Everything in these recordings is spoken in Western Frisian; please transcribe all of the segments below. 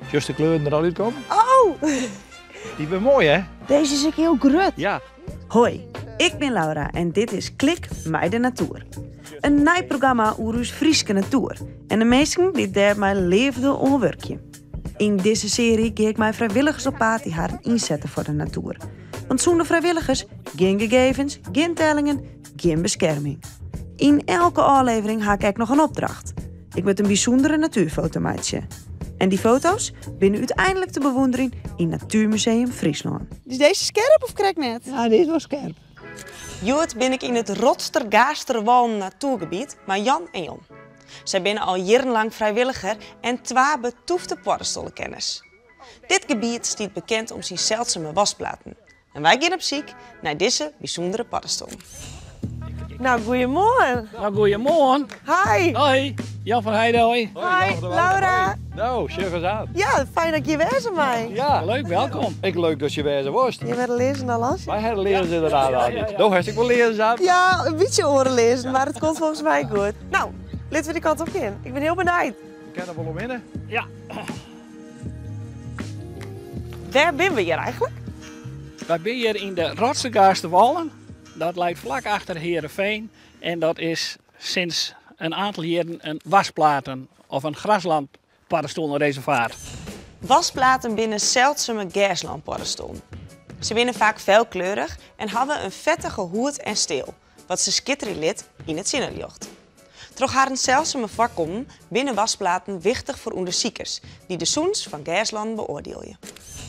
Sjochst de kleuren der al útkommen? Oh! Dy binne moai, hè? Dizze is ek hiel grut. Ja. Hoi, ik bin Laura en dit is Klik mei de Natoer. In nij programma oer ús Fryske natoer en de minsken dy't dêr mei leafde oan wurkje. Yn dizze searje gean ik mei frijwilligers op paad dy't harren ynsette foar de natoer. Want sûnder frijwilligers gjin gegevens, gjin tellingen, gjin beskerming. Yn elke ôflevering ha ik ek noch in opdracht. Ik moat in bysûndere natuerfoto meitsje. En dy foto's binne úteinlik te bewûnderjen yn Natuermuseum Fryslân. Is dizze skerp of krekt net? Ja, dy is wol skerp. Hjoed bin ik yn it Rotstergaasterwâlen natoergebiet mei Jan en Jon. Sy binne al jierrenlang frijwilliger en twa betûfte poddestuollekenners. Dit gebiet stiet bekend om syn seldsume wasplaten. En wy gean op syk nei dizze bysûndere poddestoel. Nou, goeiemoarn. Nou, goeiemoarn. Hi. Hoi, Jan van Heijden, hoi. Hoi, Laura. Nou, sjoch ris oan. Ja, fijn dat ik hjir wêze mei. Ja. Leuk, welkom. Ek leuk dat je wêze wolst. Je werden learzen al as. Wy hawwe learzen ynderdaad al. Do hast ek wol learzen aan? Ja, in bytsje oare learzen, mar it komt folgens my goed. Nou, litte we dy kant op gean. Ik bin hiel benijd. We kinne wol omhinne. Ja. Wêr binne we hjir eigentlik? Wy binne hjir yn de Rotstergaasterwâlen. Dat leit flak achter Heerenveen en dat is sinds in aantal jierren in wasplaten of in graslandpaddenstoelreservaat. Wasplaten binne seldsume gerslânpaddenstoelen. Se binne faak felkleurich en hawwe in fettige hûd en steel, wat se skitterje lit yn it sinneljocht. Troch harren seldsume foarkommen binne wasplaten wichtich foar ûndersikers dy't de sûnens fan gerslannen beoardielje.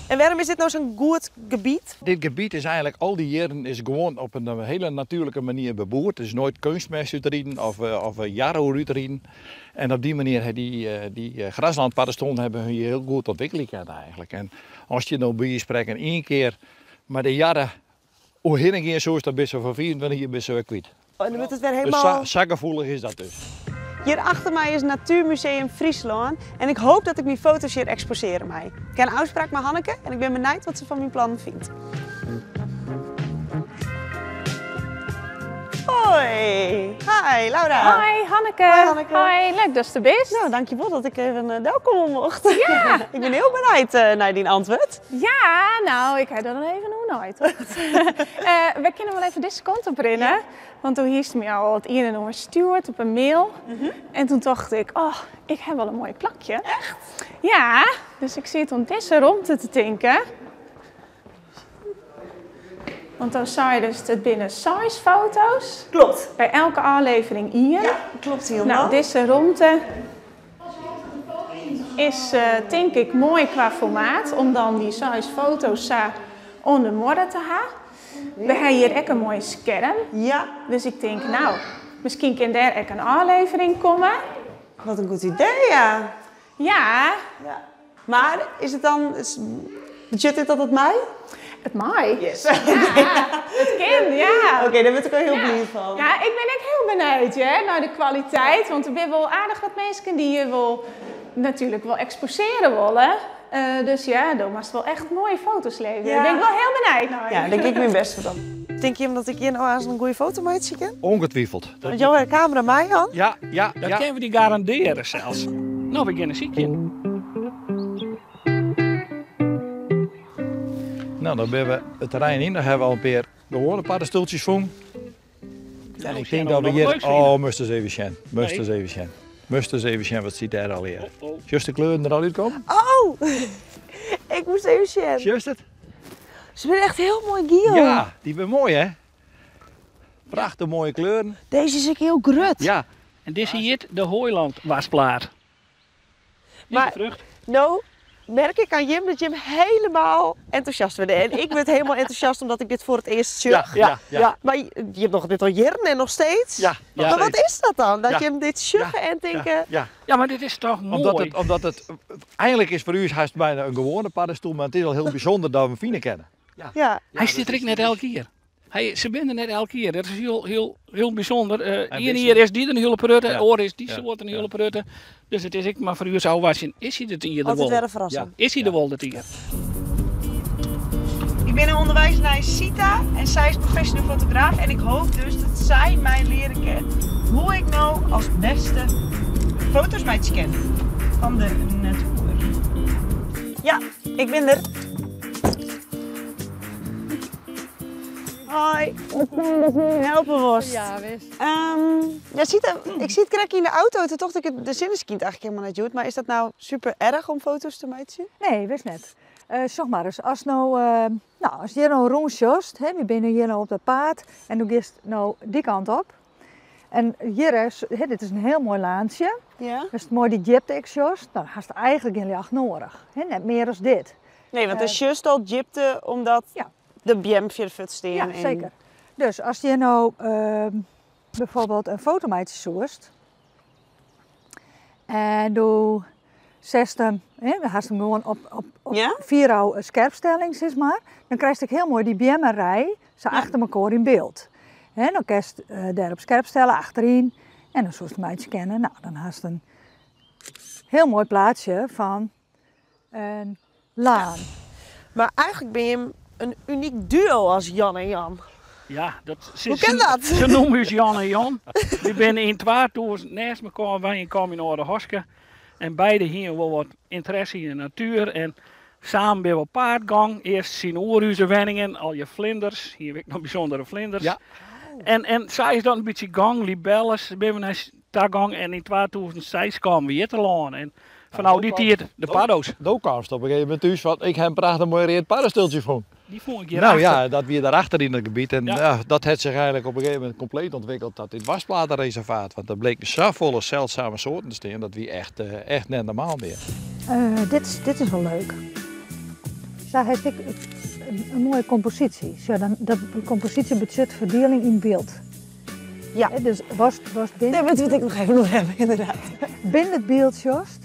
En wêrom is dit no sa'n goed gebiet? Dit gebiet is eigentlik al dy jierren is gewoan op in hiele natuerlike manier beboerd. Der is noait keunstmest útriden of jarre oer útriden. En op dy manier ha dy graslandpaddenstoelen hawwe hun hiel goed ûntwikkelje kind eigentlik. En ast je no by wize sprekken ien kear mei de jarre oerhinne gean soest, dan bist se foar 25 jier bist se wer kwyt. Oh, en dan wurdt it wer helemaal. Dus sa gefoelich is dat dus. Hjir achter my is Natuermuseum Fryslân en ik hoop dat ik myn foto's hjir eksposearje mei. Ik ha in ôfspraak mei Hanneke en ik bin benijd wat se fan myn plannen fynt. Hoi! Hi Laura! Hoi Hanneke! Hoi Hanneke! Hoi, leuk datst der bist. Nou, dankjewol dat ik even delkomme mocht. Ja! Ik bin hiel benijd nei dyn antwurd. Ja, nou, ik ha der al even oer neitocht. Wy kinne wol even dizze kant op rinne. Ja. Want do hiest my al it ien en oar stjoerd op in mail. En toen tocht ik, oh, ik ha wol in moai plakje. Echt? Ja, dus ik siet oan dizze romte te tinken. Want dan seidest, it binne seis foto's. Klopt. By elke ôflevering ien. Ja, klopt hielendal. Nou, dizze romte is tink ik moai kwa formaat om dan dy seis foto's sa oan de muorre te ha. We ha hjir ek in moai skerm. Ja. Dus ik tink, nou, miskien kin dêr ek in ôflevering komme. Wat in goed idee, ja. Ja. Ja. Mar is it dan, betsjut dit dat it mei? It mei. Yes. Ja, it kin, ja. Oké, dêr wurd ik al hiel bliid fan. Ja, ik bin ek hiel benijd, hear, nei de kwaliteit. Want der binne wol aardich wat minsken dy't hjir wol natuerlik wol eksposearje wolle. Dus ja, do moatst wol echt moaie foto's leverje. Dêr bin ik wol hiel benijd nei. Ja, dêr gean ik myn bêst foar dwaan. Tinke jim dat ik hjir no aanst in goede foto meitsje kin? Ongetwijfeld. Want jo ha de kamera mei, Jan? Ja, ja, Dat ja. kinne we dy garandearje sels. No, we geane sykjen. No, dan binne we it terrein yn. Dan hawwe we al in pear gewoane paddestuoltsjes fûn. En ik tink dat we hjir... Oh, moatst ris even sjen. Moatst ris even sjen. Moatst ris even sjen wat stiet dêr allegear. Sjochst de kleuren der al útkommen? Oh! Ik moast even sjen. Sjochst it? Se binne echt hiel moai giel. Ja, dy binne moai hè? Prachtich moaie kleuren. Dizze is ek hiel grut. Ja. En dizze hjit de Hooilandwasplaat. Mar Frucht. no merk ik oan jim dat jim helemaal entûsjast wurde. En ik wurd helemaal entûsjast omdat ik dit foar it earst sjoch. Ja, ja, ja. Mar jim dogge dit al jierren en noch steeds. Ja, nog Mar wat steeds. is dat dan? Dat Ja. jim dit sjogge en tinke... Ja, ja. Ja, mar dit is toch moai? Omdat it eigentlik is foar ús hast byna in gewoane paddestoel, mar it is al hiel bysûnder dat we 'm fine kinne. Ja. Hy stiet der ek net elk jier. Hy, se binne der net elk jier. Dat is hiel, hiel, hiel bysûnder. En Ien wist jier is dy der in hiele protte, oar is dy Ja. soart in Ja. hiele protte. Dus it is ek mar foar ús ôfwachtsjen, is hy der it jier der Altyd wol? wer in ferrassing. Ja. Is hy der wol dit jier? Ik bin ûnderweis nei Sita en sy is professioneel fotograaf en ik hoop dus dat sy my leare kin hoe ik no as bêste foto's meitsje kin fan de natoer. Ja, ik bin der. Hoi, wat fijn dat je me helpen wolst. Ja, wis. Ja, siet, ik siet krekt yn de auto, toen tocht ik, de sinne skynt eigentlik hielendal net hjoed, mar is dat no super erch om foto's te meitsjen? Nee, wis net. Sjoch mar ris, as no, no, as hjir no rûnsjochst, hè, wy binne hjir no op dat paad en do giest no dy kant op. En hjir is, hè, dit is in hiel moai laantsje. Ast moai dy djipte ek sjochst, dan hast eigentlik gjin ljocht nedich. Hè, net mear as dit. Nee, want dan sjochst al djipte omdat de beammen fierder fuort stean. Ja, seker. Dus ast hjir no bijvoorbeeld in foto meitsje soest en do setst him, hè, dan hast him gewoan op fierôf skerpstelling, sis mar, dan krijst ek hiel moai dy beammerij sa achter mekoar yn byld. Hè, dan kinst dêrop skerp stelle, achteryn, en dan soest meitsje kinne. No, dan hast in hiel moai plaatsje fan in laan. Mar eigentlik bin jim in unyk duo as Jan en Jan. Ja, dat Hoe kin dat? Se noeme ús Jan en Jan. Wy binne yn 2000 neist mekoar wenjen kaam yn Aldehaske. En beide hiene wol wat ynteresse yn de natuer. En samen binne we op paad gong. Earst syn oer ús wenningen, al je vlinders. Hier heb ik nog bijzondere vlinders. En sa is dat in bytsje gong, libelles binne we nei ta gong. En yn 2006 kamen we hjir te lân. En fanôf dy tiid de paddo's. Do kaamst op in gegeven momint thús want ik ha in prachtich moai read paddestuoltsje fûn. Dy fûn ik hjir achter. Ja, dat wie daarachter yn it gebiet. En dat hat sich eigentlik op in gegeven momint kompleet ûntwikkeld ta dit wasplatenreservaat. Want der bleken safolle seldsame soarten te stean, dat wie echt net normaal mear. Dit is wol leuk. Sa hast ek in moaie komposysje. Sjoch, dan, dat komposysje betsjut ferdieling yn byld. Hè, dus watst binnen Dêr moatte we it ek noch even oer hawwe, ynderdaad. Binnen it byld sjochst,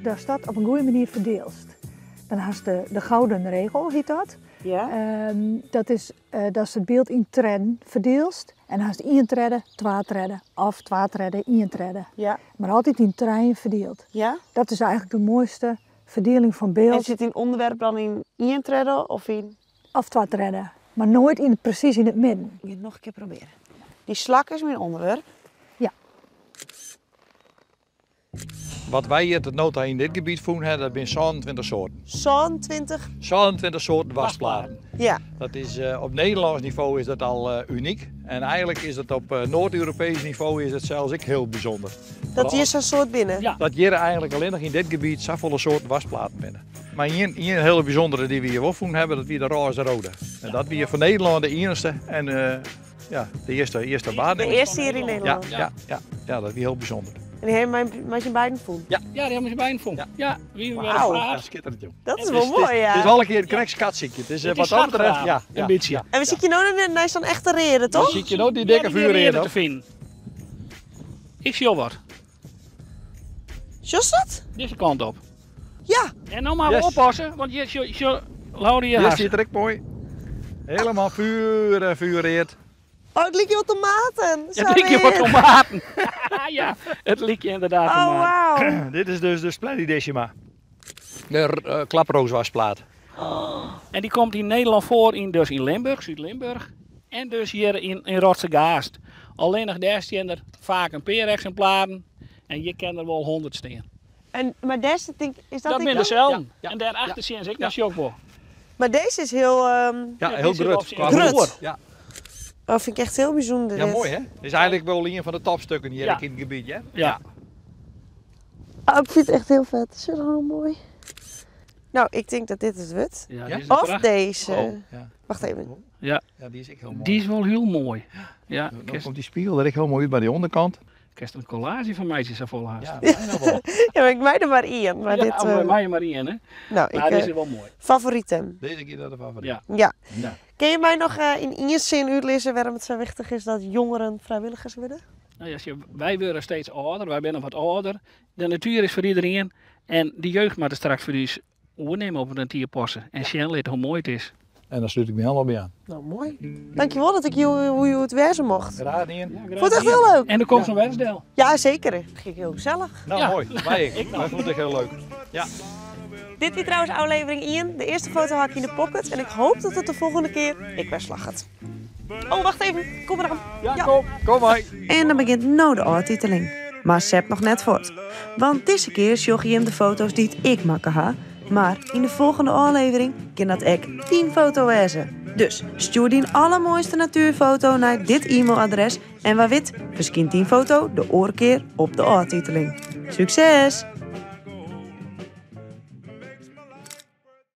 datst dat op in goede manier ferdielst. Dan hast de gouden regel, hyt dat. Dat is datst it byld yn tredden ferdielst. En dan hast ien tredde, twa tredde, of twa tredde, ien tredde. Mar altyd yn trijen ferdield. Dat is eigentlik de moaiste ferdieling fan byld. En sit dyn ûnderwerp dan yn ien tredde of yn? Of twa tredde, mar noait presys yn it midden. Ik gean it noch in kear probearje. Dy slak is myn ûnderwerp. Wat wy hjir tot no ta yn dit gebiet fûn hawwe, dat binne 27 soarten. 27? 27 soarten wasplaten. Dat is op Nederlânsk nivo is dat al unyk. En eigentlik is dat op Noard-Europeesk nivo is dat sels ek hiel bysûnder. Dat hjir sa'n soart binne? Ja. Dat hjir eigentlik allinnich yn dit gebiet safolle soarten wasplaten binne. Mar ien hiele bysûndere dy't wy hjir wol fûn hawwe, dat wie de rôze rode. En dat wie foar Nederlân de iennichste en de earste waarnimming. De earste hjir yn Nederlân? Ja, ja, ja. Ja, dat wie hiel bysûnder. En dy hawwe we mei syn beiden fûn? Ja. Ja, dy hawwe we mei syn beiden fûn. Ja. Ja, wie wer Wauw. in fraach. Ja, skitterend, jong. Dat is wol moai, ja. Het is alle kear krekt skatsykje. Het is, Het wat is dat betreft, schatgraven, ja, een ja, beetje. ja. En we sykje no nei sa'n echte reade, toch? We sykje no dy dikke Ja, die vuurreade reade op. te finen. Ik sjoch wat. Sjochst dat? Dizze kant op. Ja. En no mar Yes. oppasse, want hjir sjoch, Laurie, Hier haast. zit er ook mooi. Helemaal vuur en vuurreed. Oh, het liekje wat tomaten. Het liekje wat tomaten. Ja, het liekje inderdaad Oh, tomaten. wauw. Dit is dus de Splendidissima. De klaprooswasplaat. Oh. En die komt in Nederland voor, dus in Limburg, Zuid-Limburg. En dus hier in Rotsegaast. Alleen nog daar staan er vaak een paar exemplaren. En je kan er wel 100 staan. En, maar daar zit denk, is dat Dat ik zijn dan? dezelfde. Ja, ja. En daarachter zien ze ik Ja. nog sjokbol. Maar deze is heel, Ja, Ja, heel deze is grut. op zich Qua Grut. hoor. Ja. Oh, vind ik echt heel bijzonder. Ja, dit. mooi hè? Is eigenlijk wel een van de topstukken hier Ja. in het gebied, hè? Ja. Oh, ik vind het echt heel vet. Is dat heel mooi? Nou, ik denk dat dit het wordt. Ja, Ja? die is Of prachtig. deze. Oh, ja. Wacht even. Ja. Ja, die is echt heel mooi. Die is wel heel mooi. Ja, Dan kerst, komt die spiegel er echt heel mooi uit bij die onderkant. kerst een collage van mij is vol haast. Ja, bijna wel. Ja, maar ik mij er maar één. Maar Ja, dit, maar mij maar één, hè. Nou, ik, Maar dit is wel mooi. favorieten. Deze keer dat de favoriet. Ja. Ja. Ja. Kun je mij nog in één zin uitlezen waarom het zo wichtig is dat jongeren vrijwilligers worden? Nou, ja, wij worden steeds ouder, wij zijn wat ouder. De natuur is voor iedereen. En de jeugd moet er straks voor ons oornemen op de natuur passen. En zien laten hoe mooi het is. En daar sluit ik me helemaal bij aan. Nou, mooi. Dankjewel dat ik jou, hoe je het wezen mocht. Graag gedaan. Ja, Vond het echt heel leuk. En er komt zo'n Wensdel. Ja, zeker. Het ging heel gezellig. Nou, Ja. mooi. Wij ik. Wij vond het heel leuk. Ja. Dit is trouwens aflevering 1. De eerste foto had ik in de pocket. En ik hoop dat het de volgende keer ik weer slag het. Oh, wacht even. Kom eraan. Ja, kom. Kom maar. En dan begint nou de aftiteling. Maar Sepp nog net voort. Want deze keer zocht je hem de foto's die het ik maken ha. Mar yn de folgjende ôflevering kin dat ek dyn foto wêze. Dus stjoer dyn allermoaiste natuerfoto nei dit e-mailadres en wa wit ferskynt dyn foto de oare kear op de ôftiteling. Sukses!